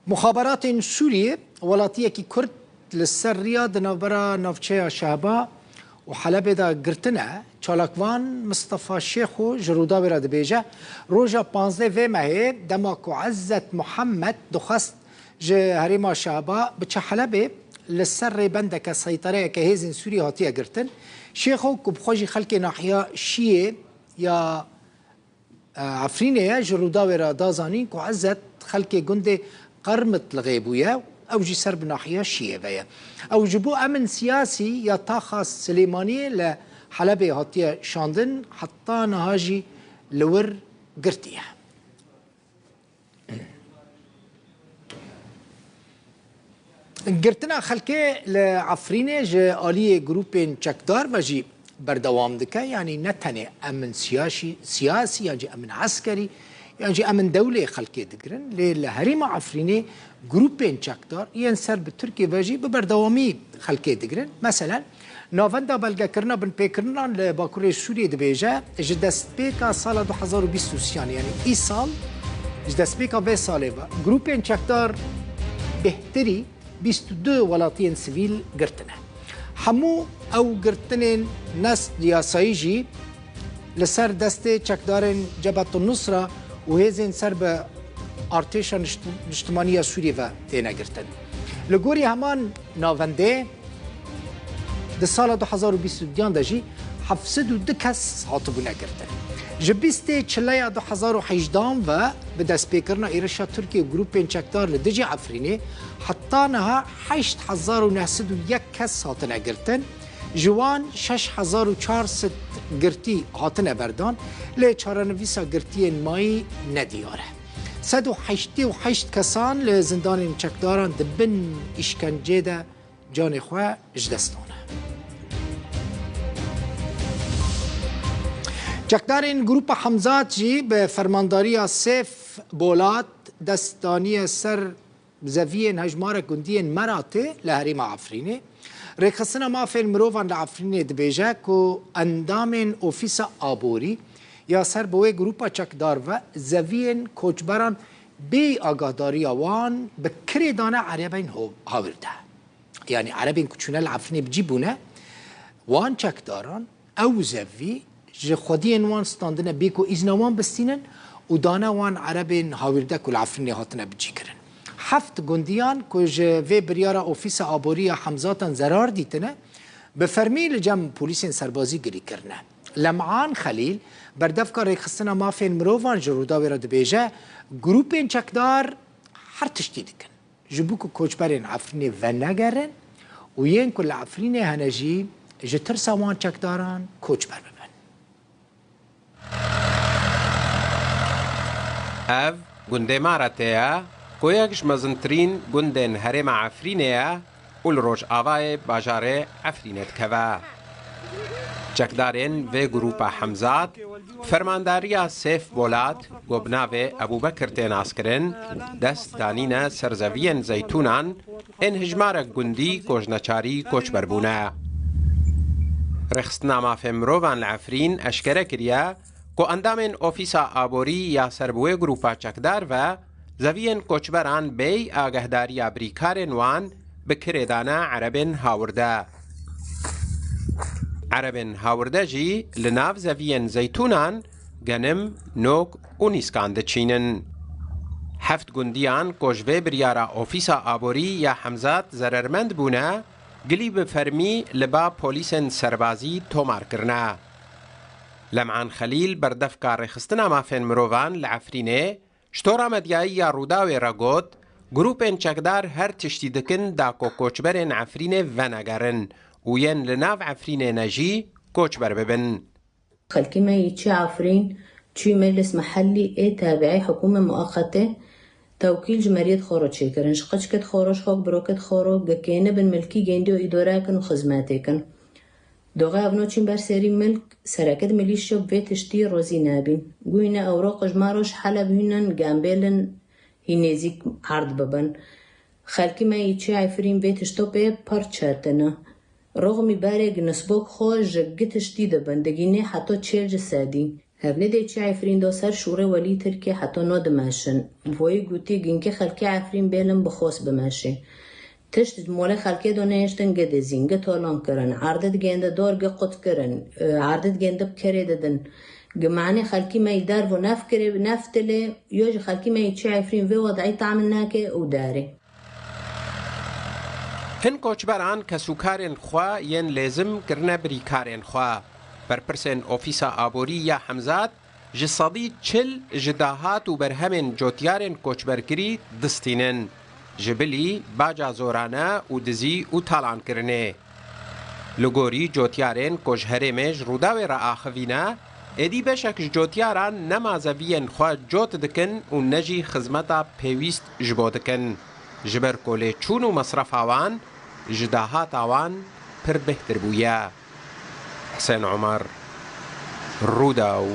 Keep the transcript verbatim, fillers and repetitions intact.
Muxaberatên Sûriyê welatiyekî Kurd li ser riya di navbera navçeya Şehba û Helebê de girtine. Çalakvan Mistefa Şêxo ji Rûdawê re dibêje, roja panzdeh vê mehê dema ku Ezzet Muhammed dixwest ji herêma Şehba biçe Helebê, li ser rêbendeke seytereyeke hêzên Sûriyê hatiye girtin. Şêxo ku bi xwe jî xelkê nahiya Şiyê ya Efrînê ye, ji Rûdawê re da zanîn ku Ezzet xelkê gundê Qermit li Xêbû ye, ew jî ser bi nahiya Şiyê ve ye. Ew ji bo emn siyasî ya taxa Silêmaniyê li Helebê hatiye şandin, heta niha jî li wir girtiye. Girtina xelkê li Efrînê ji aliyê grûpên çekdar ve jî berdewam dike, yanî ne tenê emn siyasî, siyasî yan jî emn eskerî yan jî emn dewlê xelkê digirin, lê li herêma Efrînê grûpên çekdar yên ser bi Tirkiyê ve jî bi berdewamî xelkê digirin. Meselen, Navenda Belgekirina Binpêkirinan li Bakurê Sûriyê dibêje, ji destpêka sala du hezar û bîst û sê, yanî îsal, ji destpêka vê salê ve grûpên çekdar bêhtirî bîst û du welatiyên sivîl girtine. Hemû ew girtinên ne yasayî jî li ser destê çekdarên Cebhetun Nusra û hêzên ser bi artêşa nişt-, niştimanî ya Sûriyê ve têne girtin. Li gorî heman navendê, di sala du hezar û bîst û duyan de jî heft sed û du kes hatibûne girtin. Ji bîstê çileya du hezar û hejdehan ve bi destpêkirina êrişa Tirkiye û grûpên çekdar li dijî Efrînê heta niha heşt hezar û neh sed û yek kes hatine girtin. Ji wan şeş hezar û çar sed girtî hatine berdan, lê çarenivîsa girtiyên mayî nediyar e. Sed û heştê û heşt kesan li zindanên çekdaran di bin îşkencê de canê xwe ji dest dane. Çekdarên Grupa Hemzat jî bi fermandariya Sêf Bolat dest daniye ser zeviyên hejmarek gundiyên Meratê li herêma Efrînê. Rêxistina Mafên Mirovan li Efrînê dibêje ku endamên Ofîsa Aborî ya ser bi wê grupa çekdar ve zeviyên koçberan bê agahdariya wan bi kirê dane erebên ho-, hawir de. Yanî erebên ku çûne li Efrînê bi cî bûne, wan çekdaran ew zevî ji xwediyên wan standine bê ku îzna wan bistînin û dane wan erebên hawîrde ku li Efrînê hatine bicîkirin. Heft gundiyan ku ji vê biryara Ofîsa Aborî ya Hemzatan zerar dîtine, bi fermî li cem polîsên serbazî girî kirine. Lem'an Xelîl, berdevka Rêxistina Mafên Mirovan ji Rûdawê re dibêje, grûpên çekdar her tiştî dikin ji bo ku koçberên Efrînê venegerin û yên ku li Efrînê hene jî ji tirsa wan çekdaran koçber bibin. Ev gundê Maratê ye, ku yek ji mezintirîn gundên herêma Efrînê ye û li rojavayê bajarê Efrînê dikeve. Çekdarên vê grûpa Hemzat, fermandariya Sêf Bolat, ku bi navê Ebûbekir tê naskirin, dest danîne ser zeviyên zeytûnan ên hijmarek gundî ku ji neçarî koçber bûne. Rêxistina Mafên Mirovan li Efrîn eşkere kiriye ku endamên Ofîsa Aborî ya ser bi wê grûpa çekdar ve zeviyên koçberan bêy agehdariya birîkarên wan bi kirê dane erebên hawirde. Erebên hawirde jî li nav zeviyên zeytûnan, genim, nok û nîskan diçînin. Heft gundiyan ku ji vê biryara Ofîsa Aborî ya Hemzat zerermend bûne, gilî bi fermî li ba polîsên serbazî tomar kirine. Lem'an Xelîl, berdevka Rêxistina Mafên Mirovan li Efrînê, ji tora medyayî ya Rûdawê re got, grûpên çekdar her tiştî dikin da ku koçberên Efrînê venegerin û yên li nav Efrînê ne jî koçber bibin. Xelkî me yî çî Efrîn, çûyî meclis mehellî ê tabiî hikûmê mueqetê, tewkîl ji meriyê di xwe re çêkirin. Ji qiçkê di xwe re, ji xwe birokê di xwe re, gikêne bin milkî gêndî û îdore kin û xizmetê kin. Doxê evno çîn ber serî milk, sereke di milîşyo bi vê tiştî rozî nebîn. Gûyne ewro qijmaro ji Heleb hûnin gembêlin hî nêzîk erd bibin. Xelkî me yî çî Efrîn vê tişto pê pir çetin e. Roxmî berê gi nisbok xwe ji gi tiştî dibin, digînê heto çêl ji sedî. Ev nedê çi Efrîn de ser şûrê welî Tirkê heta no dimeşin. Voyî gotî ginkê xelkê Efrîn bêlin bi xos bimeşê. Tişt ji molê xelkê de nehiştin, gi dizîn, gi talan kirin, erdê digêndi dor, gi qut kirin, e, erdê digêndi bi kerê didin. Gi manê xelkî me yî dervo nef kirê, nef tilê, yo ji xelkî me yî çi Efrîn vê wedayî tahmin nake û derê. Hin koçberan kesûkarên xwe yên lêzim kirine birîkarên xwe. Berpirsên Ofîsa Aborî ya Hemzat ji sedî çil ji dahat û berhemên cotyarên koçberkirî distînin. Ji bilî baca zorane û dizî û talankirinê. Li gorî cotyarên ku ji herêmê ji Rûdawê re axivîne, êdî beşek ji cotyaran ne mazeviyên xwe cot dikin û ne jî xizmeta pêwîst ji bo dikin. Ji ber ku lêçûn û mesrefa wan ji dahata wan pir bêhtir bûye. Hisên Omer, Rûdaw.